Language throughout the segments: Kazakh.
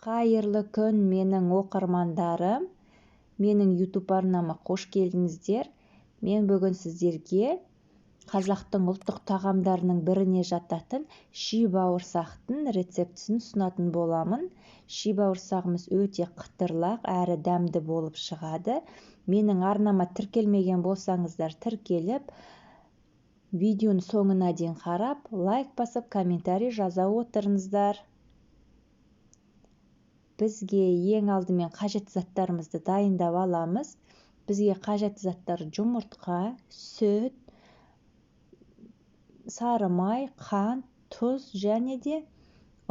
Қайырлы күн, менің оқырмандарым. Менің YouTube арнама қош келдіңіздер. Мен бүгін сіздерге қазақтың ұлттық тағамдарының біріне жататын ши бауырсақтың рецептісін ұсынатын боламын. Ши бауырсағымыз өте қытырлақ әрі дәмді болып шығады. Менің арнама тіркелмеген болсаңыздар, тіркеліп, видеоның соңына дейін қарап, лайк басып, комментарий жаза отырыңыздар. Бізге ең алдымен қажетті заттарымызды дайындап аламыз. Бізге қажетті заттар: жұмыртқа, сүт, сары май, қант, тұз және де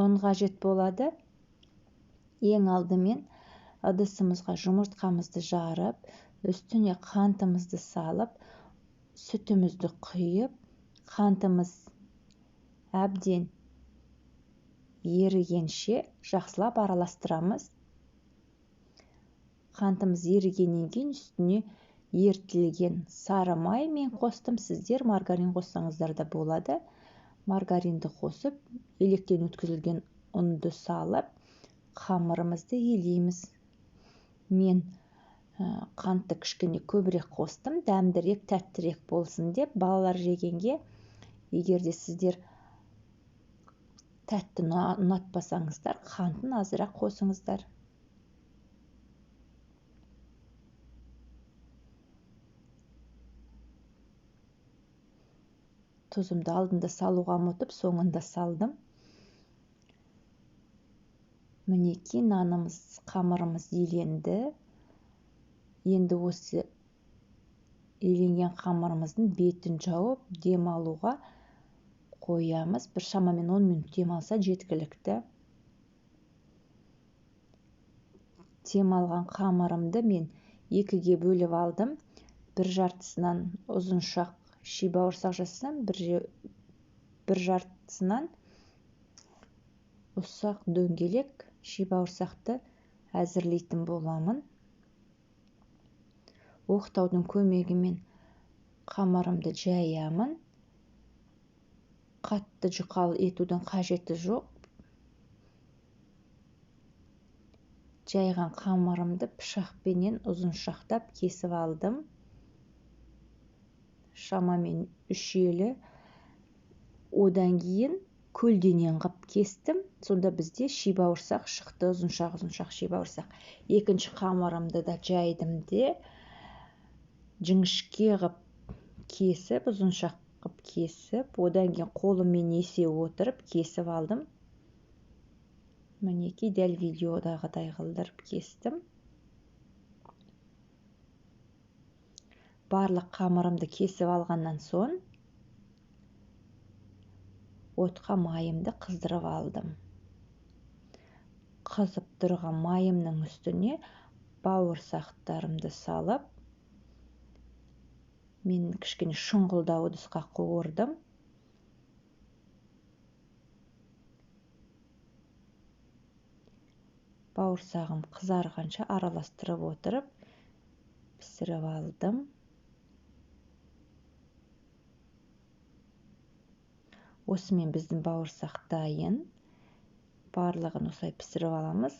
ұн қажет болады. Ең алдымен ыдысымызға жұмыртқамызды жарып, үстіне қантымызды салып, сүтімізді құйып, қантымыз әбден ерігенше жақсылап араластырамыз. Қантымыз ерігеннен кейін үстіне ерітілген сары май мен қостым. Сіздер маргарин қоссаңыздар да болады. Маргаринді қосып, електен өткізілген ұнды салып, қамырымызды елейміз. Мен қантты кішкене көбірек қостым, дәмдірек, тәттірек болсын деп балалар жегенге. Егер де сіздер тәтті ұнатпасаңыздар, қантын азырақ қосыңыздар. Тұзымды алдында салуға ұмытып, соңында салдым. Мінекей, нанымыз, қамырымыз еленді. Енді осы еленген қамырымыздың бетін жауып, дем алуға қоямыз. Бір шамамен 10 минут дем алса жеткілікті. Дем алған қамырымды мен екіге бөліп алдым. Бір жартысынан ұзыншақ ши бауырсақ жасасам, бір жартысынан ұсақ дөңгелек ши бауырсақты әзірлейтін боламын. Оқтаудың көмегімен қамырымды жаямын. Қатты жұқал етудің қажеті жоқ. Жайған қамырымды пышақпенен ұзыншақтап кесіп алдым. Шамамен 3 елі. Одан кейін көлденең қып кестім. Сонда бізде ши бауырсақ шықты, ұзыншақ ши бауырсақ. Екінші қамырымды да жайдым де, жіңішке қып кесіп, ұзыншақ қып кесіп, одан кейін қолыммен есе отырып кесіп алдым. Мінекей, дәл видеодағыдай қылдырып кестім. Барлық қамырымды кесіп алғаннан соң отқа майымды қыздырып алдым. Қызып тұрған майымның үстіне бауырсақтарымды салып, мен кішкене шұңғылдау ыдысқа қуырдым. Бауырсағым қызарғанша араластырып отырып пісіріп алдым. Осымен біздің бауырсақ дайын. Барлығын осылай пісіріп аламыз.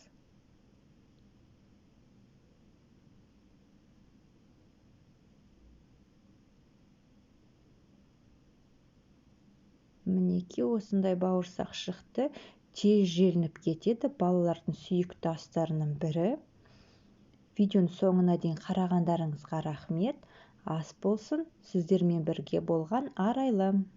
Мінекей, осындай бауырсақ шықты. Тез желініп кетеді. Балалардың сүйікті астарының бірі. Видеоның соңына дейін қарағандарыңызға рахмет. Ас болсын. Сіздермен бірге болған Арайлым.